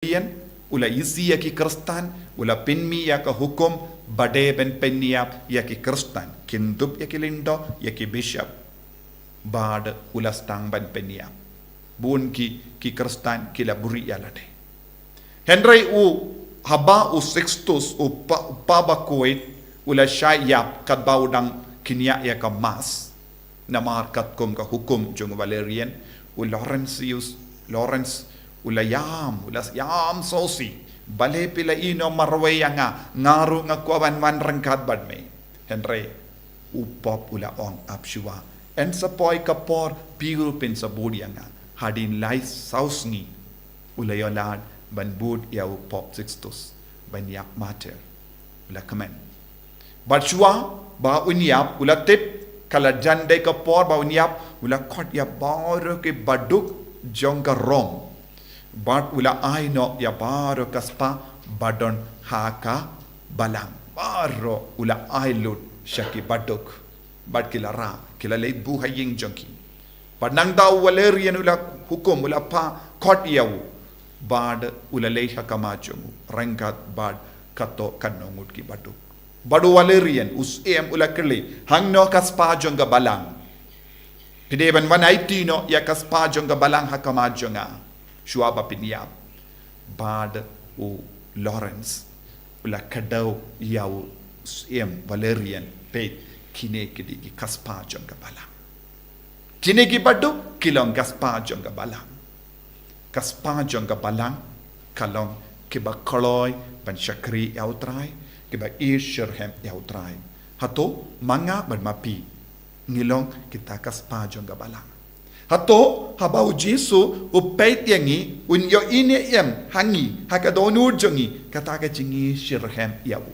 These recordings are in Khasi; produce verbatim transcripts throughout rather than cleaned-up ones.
Valerian u la isih ïa ki Khristan, u la pynmih ïa ka hukum ba dei ban pynïap ïa ki Khristan, kin dup ïa ki lyngdoh, ïa ki bishop, bad u la sdang ban pynïap. Bun ki, ki Khristan ki la buhrieh ïa lade. Hynrei u, haba u Sixtus, u pa, u pa bakhuid, u la shah ïap katba u dang kynïap ïa ka Mass. Namar katkum ka hukum jong u Valerian, u Laurentius, Lawrence, u la ïam, u la ïam sngewsih. Balei phi la ïehnoh marwei ïa nga, nga ruh nga kwah ban wan ryngkat bad me. Hynrei u Pope u la ong, ap shuwa. Yn sa poi ka por, phi ruh phin sa bud ïa nga. Hadien lai saw sngi, u la ïoh lad ban bud ïa u Pope Sixtus ban ïap martyr. U la kmen. Bad shuwa ba un ïap, u la tip, ka la jan dei ka por ba un ïap, u la khot ïa baroh ki baduk jong ka Rome. Bad u la ai noh ïa baroh ka spah ba don ha ka balang. Baroh u la ai lut sha ki baduk. Bad ki la rah, ki la leit buh ha ïing jong ki. Bad nangta u Valerian u la hukum, u la phah khot ïa u. Bad u la leit ha khmat jong u ryngkat bad kato katno ngut ki baduk. Bad u Valerian, u syiem u la kylli, hangno ka spah jong ka balang? Phi dei ban wan aiti noh ïa ka spah jong ka balang ha khmat jong nga shuwa ba phin ïap. Bad u Lawrence u la kdew ïa u syiem Valerian, peit, kine ki dei ki ka spah jong ka balang. Kine ki baduk ki long ka spah jong ka balang. Ka spah jong ka balang ka long kiba kloi ban shakri ïa u Trai, kiba ïeit shitrhem ïa u Trai. Hato ma nga bad ma phi ngi long kita ka spah jong ka balang? Hato haba u Jisu u peit ïa ngi, un ïohi ne em ha ngi, ha ka dohnud jong ngi, kata ka jingïeit shitrhem ïa u?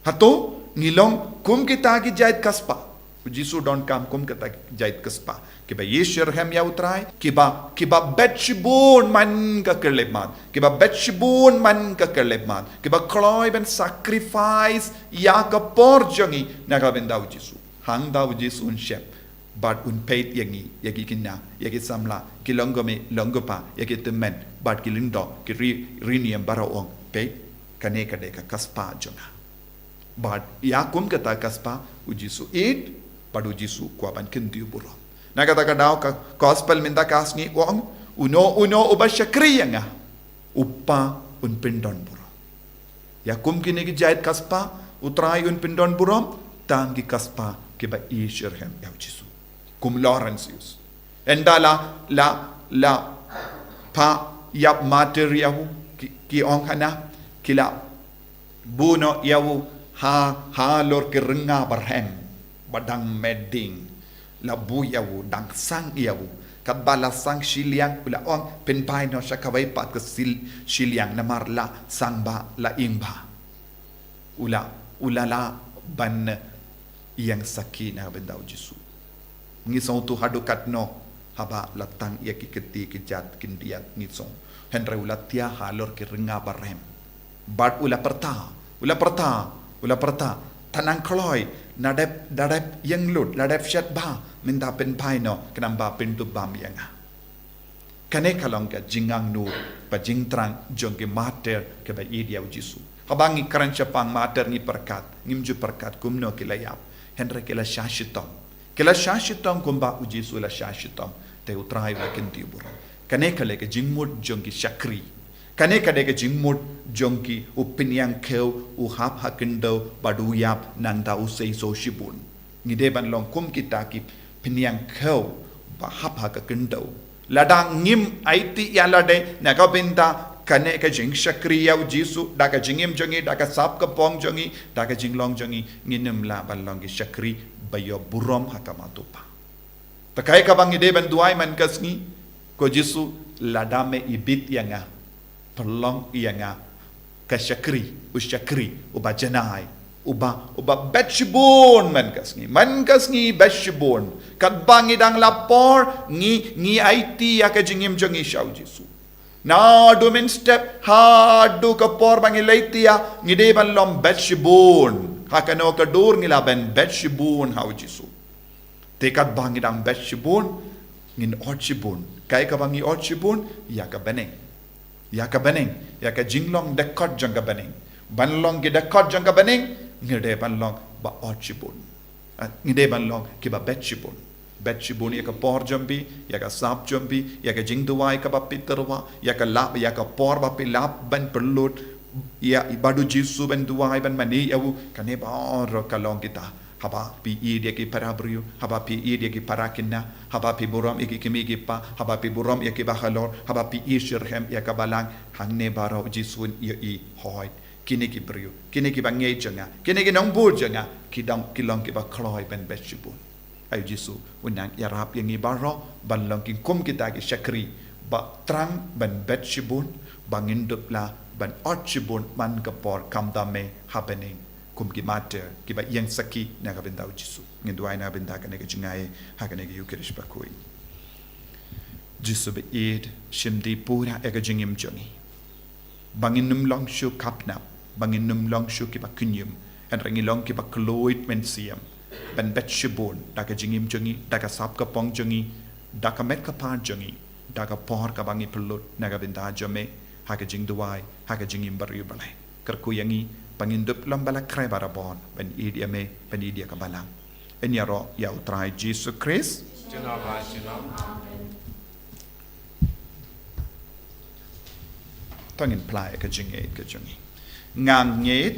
Hato ngi long kum kita ki jait ka spah? U Jisu u donkam kum kita ki jait ka spah, kiba ïeit shitrhem ïa u Trai, kiba, kiba bet shibun man ka khyllipmat, kiba bet shibun man ka khyllipmat, kiba kloi ban sacrifice ïa ka por jong ngi na ka bynta u Jisu. Hangta u Jisu un shep bad un peit ïa ngi, ïa ki khynnah, ïa ki samla, ki long kmie, long kpa, ïa ki tymmen bad ki lyngdoh, ki ri, ri niam baroh, ong, peit, kane ka dei ka, ka spah jong nga. Bad ïa kum kata ka spah u Jisu ïeit, bad u Jisu u kwah ban kyntiew burom. Na kata ka daw ka gospel mynta ka sngi u ong, uno uno uba shakri ïa nga, u Kpa un pyndon burom. Ïa kum kine ki jait ka spah u Trai un pyndon burom, tang ki ka spah kiba ïeit shitrhem ïa u Jisu. Kum Laurentius. Ynda la, la, la phah ïap martyr ïa u, ki, ki ong hana, ki la buh noh ïa u ha, halor ki rynga barhem ba dang met ding. La buh ïa u, dang sang ïa u. Katba la sang shiliang, u la ong, pynphai noh sha kawei pat ka sil-, shiliang, namar la sang bha, la ïng bha. U la, u la lah ban ïeng sakhi na ka bynta u Jisu. Ngi sngewthuh haduh katno haba la tang ïa ki kti ki jat ki diat, ngi sngewthuh. Hynrei u la thiah halor ki rynga barhem. Bad u la pyrta, u la pyrta, u la pyrta, tang nang kloi, la dep, la dep ïeng lut, la dep shet bha, mynta pynphai noh, khnang ba pyndup bam ïa nga. Kane ka long ka jingangnud bad jingthrang jong ki martyr kiba ïeit ïa u Jisu. Haba ngi kren shaphang martyr ngi pyrkhat, ngim ju pyrkhat kumno ki la ïap, hynrei ki la shah shitom. Ki la shah shitom kumba u Jisu u la shah shitom, te u Trai u la kyntiew burom. Kane ka long ka jingmut jong ki shakri. Kane ka long ka jingmut jong ki, u pynïaid khiew, u hap ha khyndew bad u ïap, nangta u seisoh shibun. Ngi dei ban long kum kita ki pynïaid khiew ba hap ha ka khyndew. Lada ngim aiti ïa lade na ka bynta kane ka jingshakri ïa u Jisu, da ka jingim jong ngi, da ka sap ka phong jong ngi, da ka jinglong jong ngi, ngin ym lah ban long ki shakri ba ïoh burom ha khmat u Kpa. Te kaei kaba ngi dei ban duwai man ka sngi, ko Jisu, lada me ibit ïa nga, pynlong ïa nga ka shakri, u shakri uba janai, uba, uba bet shibun man ka sngi, man ka sngi bet shibun. Katba ngi dang la por, ngi, ngi aiti ïa ka jingim jong ngi sha u Jisu. Naduh mynstep haduh ka por ba ngi la thiah, ngi dei ban long bet shibun. Ha kano ka dur ngi lah ban bet shibun ha u Jisu. Te katba ngi dang bet shibun, ngin ot shibun. Kaei kaba ngi ot shibun, ïa ka bneng. Ïa ka bneng, ïa ka jinglong dkhot jong ka bneng. Ban long ki dkhot jong ka bneng, ngi dei ban long ba ot shibun. Ah, ngi dei ban long kiba bet shibun. Bet shibun ïa ka por jong phi, ïa ka sap jong phi, ïa ka jingduwai kaba phi tyrwa, ïa ka lap, ïa ka por ba phi lap ban pynlut ïa i bad u Jisu ban duwai ban mane ïa u, kane baroh ka long kita. Haba phi ïeit ïa ki para briew, haba phi ïeit ïa ki para khynnah, haba phi burom ïa ki kmie ki kpa, haba phi burom ïa kiba halor, haba phi ïeit shitrhem ïa ka balang, hangne baroh u Jisu un ïohi, hooid, kine ki briew, kine kiba ngeit jong nga, kine ki nongbud jong nga, ki dang, ki long kiba kloi ban bet shibun. Ai u Jisu u nang ïarap ïa ngi baroh ban long ki kum kita ki shakri ba thrang ban bet shibun, ba ngin dup lah ban ot shibun man ka por khamtam eh ha bneng, kum ki martyr kiba ïeng sakhi na ka bynta u Jisu. Ngin duwai na ka bynta kane ka jingai ha kane ka Eucharist bakhuid. Jisu baieit, shim dih pura ïa ka jingim jong ngi. Ba ngin ym long shuh khapnap, ba ngin ym long shuh kiba khñium, hynrei ngin long kiba khlaiñ mynsiem ban bet shibun da ka jingim jong ngi, da ka sap ka pong jong ngi, da ka met ka phad jong ngi, da ka por kaba ngi pynlut na ka bynta jong me, ha ka jingduwai, ha ka jingim briew Blei. Kyrkhu ïa ngi ba ngin dup long ba la khreh barabor ban ïeit ïa me, ban ïeit ïa ka balang. Yn ïaroh ïa u Trai Jisu Khrist. Junom ha junom. To ngin phla ïa ka jingngeit ka jong ngi. Nga ngeit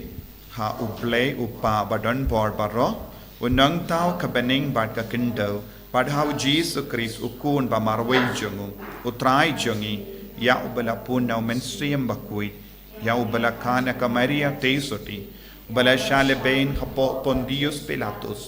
ha U Blei U Kpa badonbor baroh, U Nongthaw ka bneng bad ka khyndew, bad ha U Jisu Khrist U Khun ba marwei jong u, U Trai jong ngi, ïa uba la pun na U Mynsiem Bakhuid, ïa uba la kha na ka Maria Theisotti, uba la shah lehbeiñ hapoh Pontius Pilatus,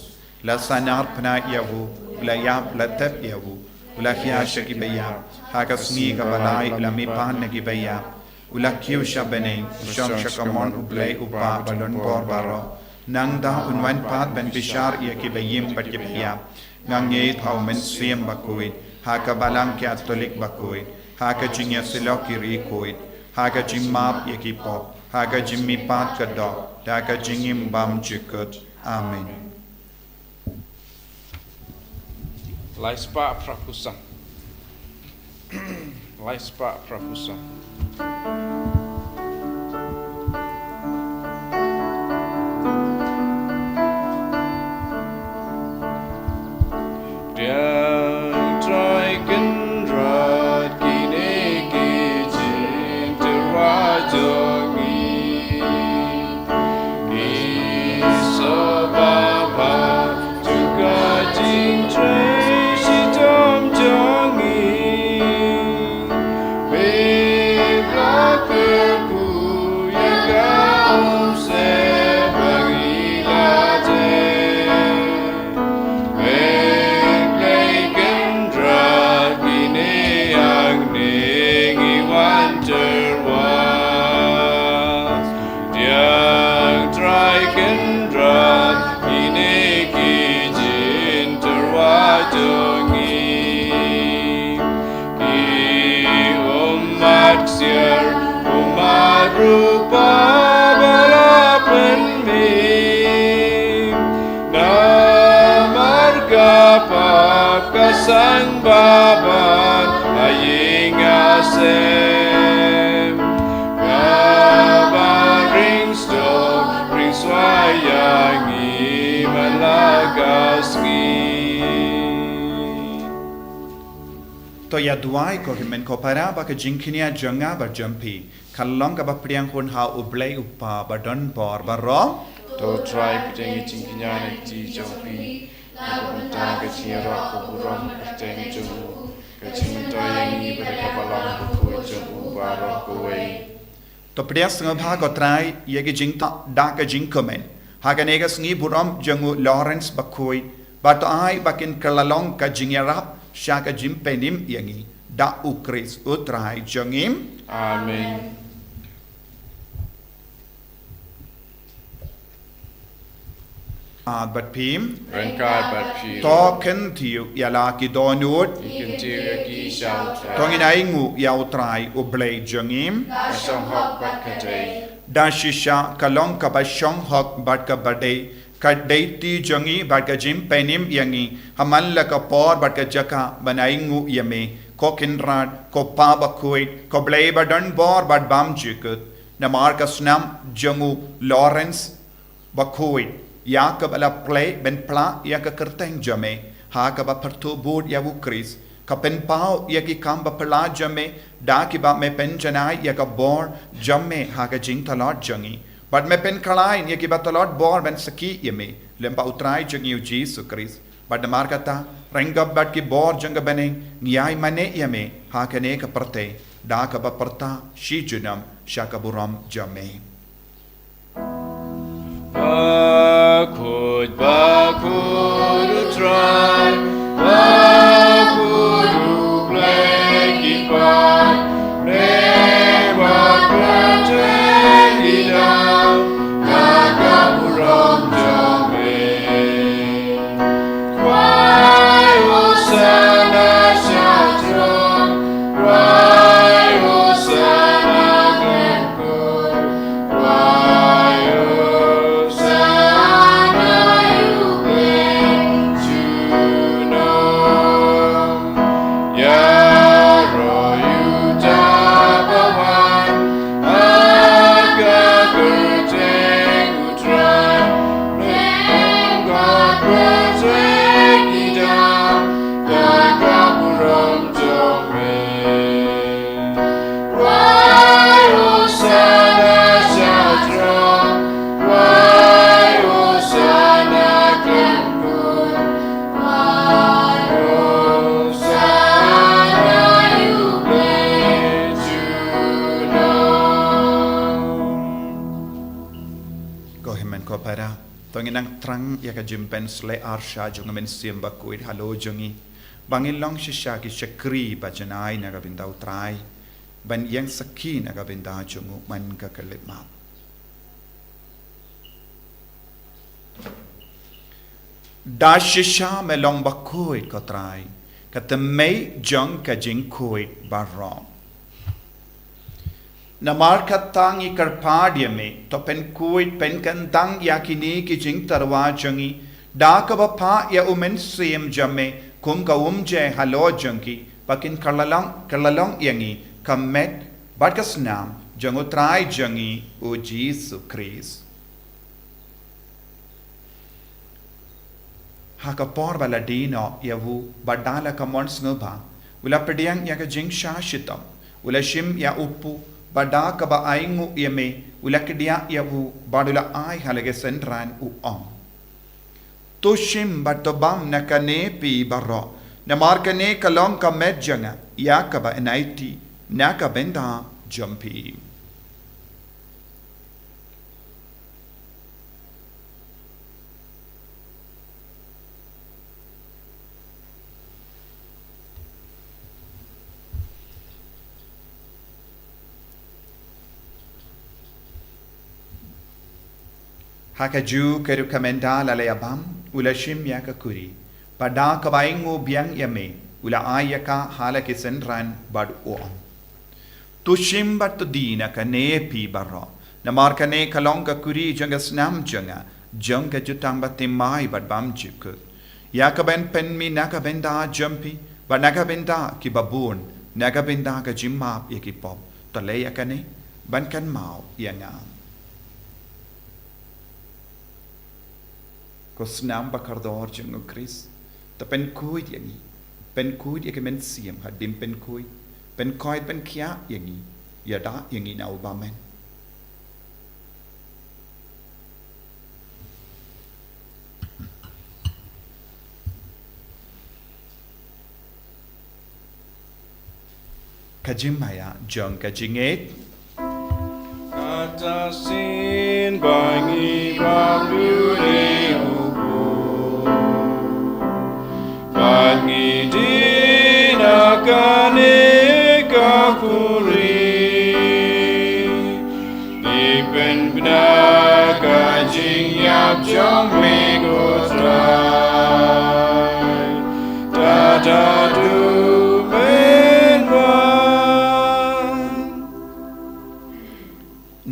la sahnarphna ïa u, u la ïap, la thep ïa u, u la khia sha kiba ïap, ha ka sngi kaba lai u la mihpat na kiba ïap, u la kiew sha bneng, u shong sha kamon U Blei U Kpa badonbor baroh. Nangta un wan pat ban bishar ïa kiba im bad kiba ïap. Nga ngeit ha U Mynsiem Bakhuid, ha ka Balang Katholik bakhuid, ha ka jingïasyllok ki riewkhuid, ha ka jingmap ïa ki pop, ha ka jingmihpat ka doh, da ka jingim bymjukut. Amen. Lai spah phra phew san. Lai spah phra phew san. Pdiang Trai Kynrad, kine ki jingtyrwa jong ngi. Ngi sngewbha ba jong ka jingtrei shitom jong ngi, pdiang ïa ka umsyep ba ngi la dep. Pdiang Blei Kynrad, kine hangne ngi wan tyrwa. Pdiang Trai Kynrad, kine ki jingtyrwa jong ngi. Ki ummat ksiar, ummat rupa ba la pynmih namar ka pap ka sangbaban ha ïing ha sem. Kaba ring sdom ring swai ïa ngi man la ka sngi. To ïa duwai ko hynmen ko para ba ka jingkñia jong nga bad jong phi kan long kaba pdiang hun ha U Blei U Kpa badonbor baroh. To Trai, pdiang ïa ka jingkñia na ka kti jong phi, na ka bynta ka jingïaroh ka burom kyrteng jong u, ka jingmyntoi ïa ngi bad ka balang bakhuid jong u baroh kawei. To pdiang sngewbha ko Trai ïa ki jingthoh da ka jingkmen ha kane ka sngi burom jong u Lawrence bakhuid, bad to ai ba kin kylla long ka jingïarap sha ka jingpynim ïa ngi, da U Khrist U Trai jong ngi. Amen. Ïeit bad phi. Ryngkat bad phi. To kyntiew ïa la ki dohnud. Ngi kyntiew ïa ki sha U Trai. To ngin ainguh ïa U Trai U Blei jong ngi. Ka shong hok bad ka dei. Da shisha ka long kaba shong hok bad kaba dei, ka dei kti jong ngi bad ka jingpynim ïa ngi, ha man la ka por bad ka jaka ban ainguh ïa me, Ko Kynrad, ko Pa bakhuid, ko Blei badonbor bad bymjukut, namar ka snam jong u Lawrence bakhuid, ïa kaba la plie ban pla ïa ka kyrteng jong me ha kaba pyrthuh bud ïa u Khrist, ka pynpaw ïa ki kam baphylla jong me da kiba me pynjanai ïa ka bor jong me ha ka jingtlot jong ngi, bad me pynkhlaiñ ïa kiba tlot bor ban sakhi ïa me lem bad U Trai jong ngi U Jisu Khrist. Bad namar kata, ryngkat bad ki bor jong ka bneng, ngi ai mane ïa me ha kane ka pyrthei da kaba pyrta shi junom sha ka burom jong me. Bakhuid, bakhuid U Trai, bakhuid U Blei ki paid, me ba kyrteng i dang da ka burom jong me. Khwai Hosanna sha throng, khwai Hosanna khlem kut, khwai Hosanna ïa U Blei junom. Ïaroh ïa uta ba wan ha ka kyrteng U Trai, me ba kyrteng i dang da ka burom jong me. Khwai Hosanna sha throng, khwai Hosanna khlem kut, khwai Hosanna ïa U Blei junom. Ko hynmen ko para, to ngin nang thrang ïa ka jingpynshlei arsha jong U Mynsiem Bakhuid halor jong ngi, ba ngin long shisha ki shakri ba janai na ka bynta U Trai, ban ïeng sakhi na ka bynta jong u man ka khyllipmat. Da shisha me long bakhuid, ko Trai, ka tymmen jong ka jingkhuid baroh. Namar kata ngi kyrpad ïa me, to pynkhuid pynkyndang ïa kine ki jingtyrwa jong ngi da kaba phah ïa U Mynsiem jong me kum ka umjai halor jong ki, ba kin kylla long, kylla long ïa ngi ka met bad ka snam jong U Trai jong ngi U Jisu Khrist. Ha ka por ba la die noh ïa u, bad da la ka mon sngewbha, u la pdiang ïa ka jingshah shitom, u la shim ïa u kpu, bad da kaba ainguh ïa me, u la kdiah ïa u, bad u la ai ha la ki synran, u ong: To shim bad to bam na kane phi baroh, namar kane ka long ka met jong nga, ïa kaba yn aiti na ka bynta jong phi. Ha kajuh ka rukom ynda la ïa bam, u la shim ïa ka kuri, bad da kaba ainguh biang ïa me, u la ai ïa ka ha la ki synran bad u ong: To shim bad to die na kane phi baroh, namar kane ka long ka kuri jong ka snam jong nga, jong ka jutang bathymmai bad bymjukut, ïa kaba yn pynmih na ka bynta jong phi bad na ka bynta kiba bun, na ka bynta ka jingmap ïa ki pop. To leh ïa kane ban kynmaw ïa nga. Ko snam bakordor jong U Khrist, to pynkhuid ïa ngi, pynkhuid ïa ki mynsiem hadien pynkhuid, pynkhuid pynkhiah ïa ngi, ïada ïa ngi na u bymman. Ka jingmaïa jong ka jingngeit. Kata shisien ba ngi bam ïa u kpu, ba ngi die na kane ka kuri, ngi pynbna ka jingïap jong me, ko Trai, tad haduh phin wan.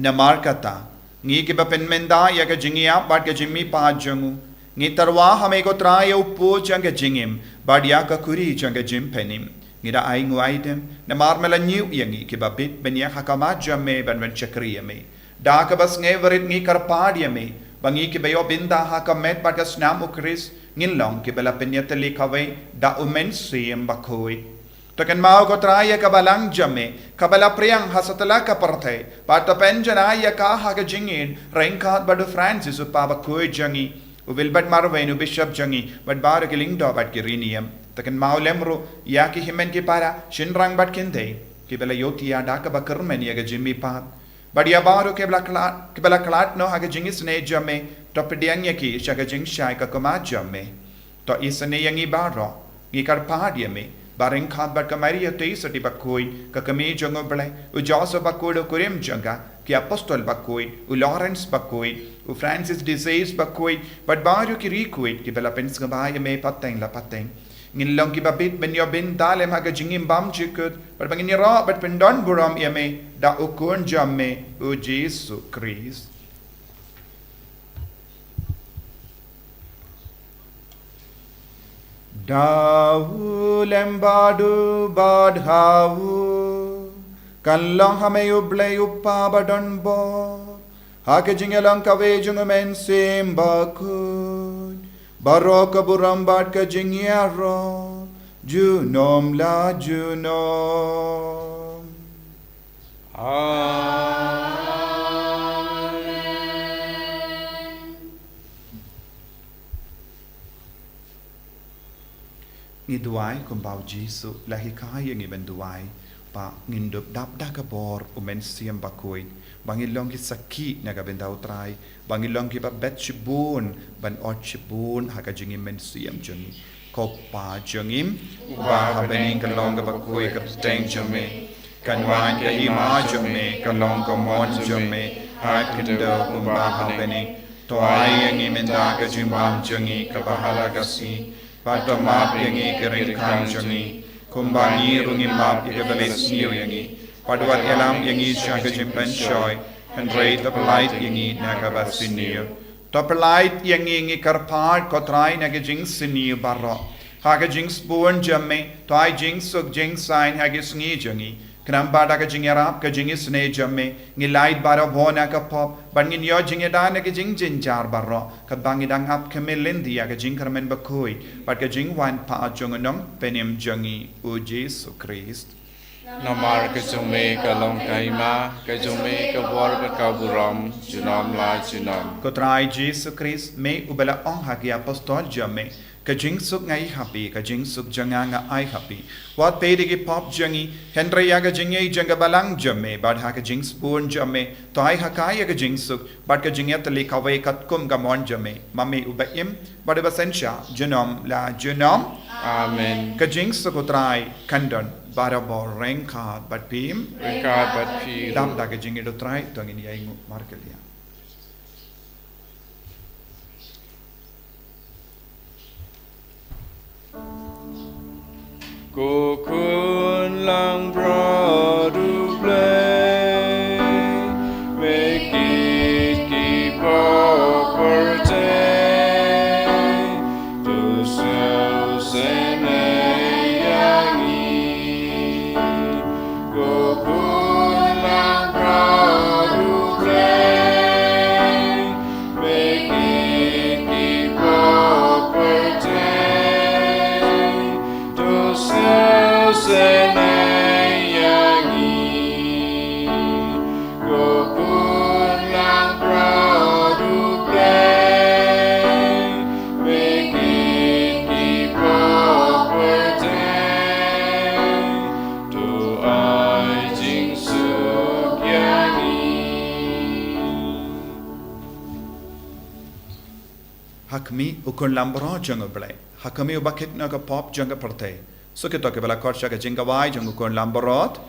Namar kata, ngi kiba pynmynta ïa ka jingïap bad ka jingmihpat jong u, ngi tyrwa ha me, ko Trai, ïa u kpu jong ka jingim bad ïa ka kuri jong ka jingpynim. Ngi da ai nguaidem, namar me la ñiew ïa ngi kiba bit ban ïeng ha khmat jong me bad ban shakri ïa me. Da kaba sngewrit ngi kyrpad ïa me, ba ngi kiba ïoh bynta ha ka met bad ka snam U Khrist, ngin long kiba la pynïatylli kawei da U Mynsiem Bakhuid. To kynmaw ko Trai ïa ka balang jong me, kaba la pdiang ha satlak ka pyrthei, bad to pynjanai ïa ka ha ka jingïeit, ryngkat bad u Francis u Papa bakhuid jong ngi, u Wilbert Marwein u Bishop jong ngi, bad baroh ki lyngdoh bad ki riewniam. To kynmaw lem ruh ïa ki hynmen ki para, shynrang bad khyndai, kiba la ïohthiah da kaba kyrmen ïa ka jingmihpat. Bad ïa baroh kiba la khlad, kiba la khlad noh ha ka jingisynei jong me, to pdiang ïa ki sha ka jingshai ka khmat jong me. To isynei ïa ngi baroh, ngi kyrpad ïa me, ba ryngkat bad ka Maria Theisotti bakhuid, ka kmie jong U Blei, u Joseph bakhuid u kurim jong ka, ki apostol bakhuid, u Lawrence bakhuid, u Francis de Sales bakhuid, bad baroh ki riewkhuid kiba la pynsngewbha ïa me pateng la pateng. Ngin long kiba bit ban ïoh bynta lem ha ka jingim bymjukut, bad ba ngin ïaroh bad pyndonburom ïa me, da U Khun jong me, u Jisu Khrist. Da u lem bad u bad ha u, kan long ha me U Blei U Kpa badonbor, ha ka jingïalong kawei jong U Mynsiem Bakhuid, baroh ka burom bad ka jingïaroh, junom la junom. Amen. Ngi duwai kumba u Jisu u la hikai ïa ngi ban duwai, ba ngin dup dap da ka bor U Mynsiem Bakhuid, ba ngin long ki sakhi na ka bynta u Trai, ba ngin long kiba bet shibun ban ot shibun ha ka jingim mynsiem jong ngi. Ko Pa jong ngi uba ha bneng, kan long kaba khuid ka kyrteng jong me, kan wan ka hima jong me, kan long ka mon jong me ha khyndew kumba ha bneng. To ai ïa ngi mynta ka jingbam jong ngi kaba ha la ka sngi, bad to map ïa ngi ki ryngkang jong ngi, kumba ngi ruh ngi map ïa kiba la sniew ïa ngi, bad wat ïalam ïa ngi sha ka jingpynshoi, hynrei to pyllait ïa ngi na kaba sniew. To pyllait ïa ngi, ngi kyrpad ko Trai, na ka jingsniew baroh. Ha ka jingsbun jong me, to ai jingsuk jingsaiñ ha ki sngi jong ngi. Khnang ba da ka jingïarap ka jingisynei jong me, ngin lait baroh bor na ka pop, bad ngin ïoh jingïada na ki jingjynjar baroh, katba ngi dang ap khmih lynti ïa ka jingkyrmen bakhuid bad ka jingwan pat jong u Nongpynim jong ngi, u Jisu Khrist. Namar ka jong me ka long ka hima, ka jong me ka bor bad ka burom, junom la junom. Ko Trai Jisu Khrist, me uba la ong ha ki apostol jong me, ka jingsuk nga ai ha phi, ka jingsuk jong nga nga ai ha phi. Wat peit ïa ki pop jong ngi, hynrei ïa ka jingïeit jong ka balang jong me, bad ha ka jingsbun jong me, to ai ha ka ïa ka jingsuk bad ka jingïatylli kawei katkum ka mon jong me, ma me uba im bad uba synshar junom la junom. Amen. Ka jingsuk u Trai kan don barabor ryngkat bad phi. Ryngkat bad phi. Dap da ka jingïeit u Trai, to ngin ïainguh markylliang. Ko Khun langbrot U Blei, me kit ki pop pyrthei, to sngewsynei ïa ngi. Ko Khun langbrot U Blei, me kit ki pop pyrthei, to sngewsynei ïa ngi. Ko Khun langbrot U Blei, me kit ki pop pyrthei, to ai jingsuk ïa ngi. Ha khmih, U Khun langbrot jong U Blei. Ha khmih, uba kit noh ka pop jong ka pyrthei. Suk ïa kito kiba la khot sha ka jingkhawai jong U Khun langbrot. Ka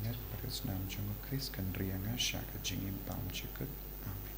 met bad ka snam jong U Khrist kan ri ïa nga sha ka jingim bymjukut. Amen.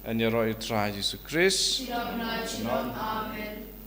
Yn ïaroh ïa u Trai Jisu Khrist. Shalom, shalom. Amen.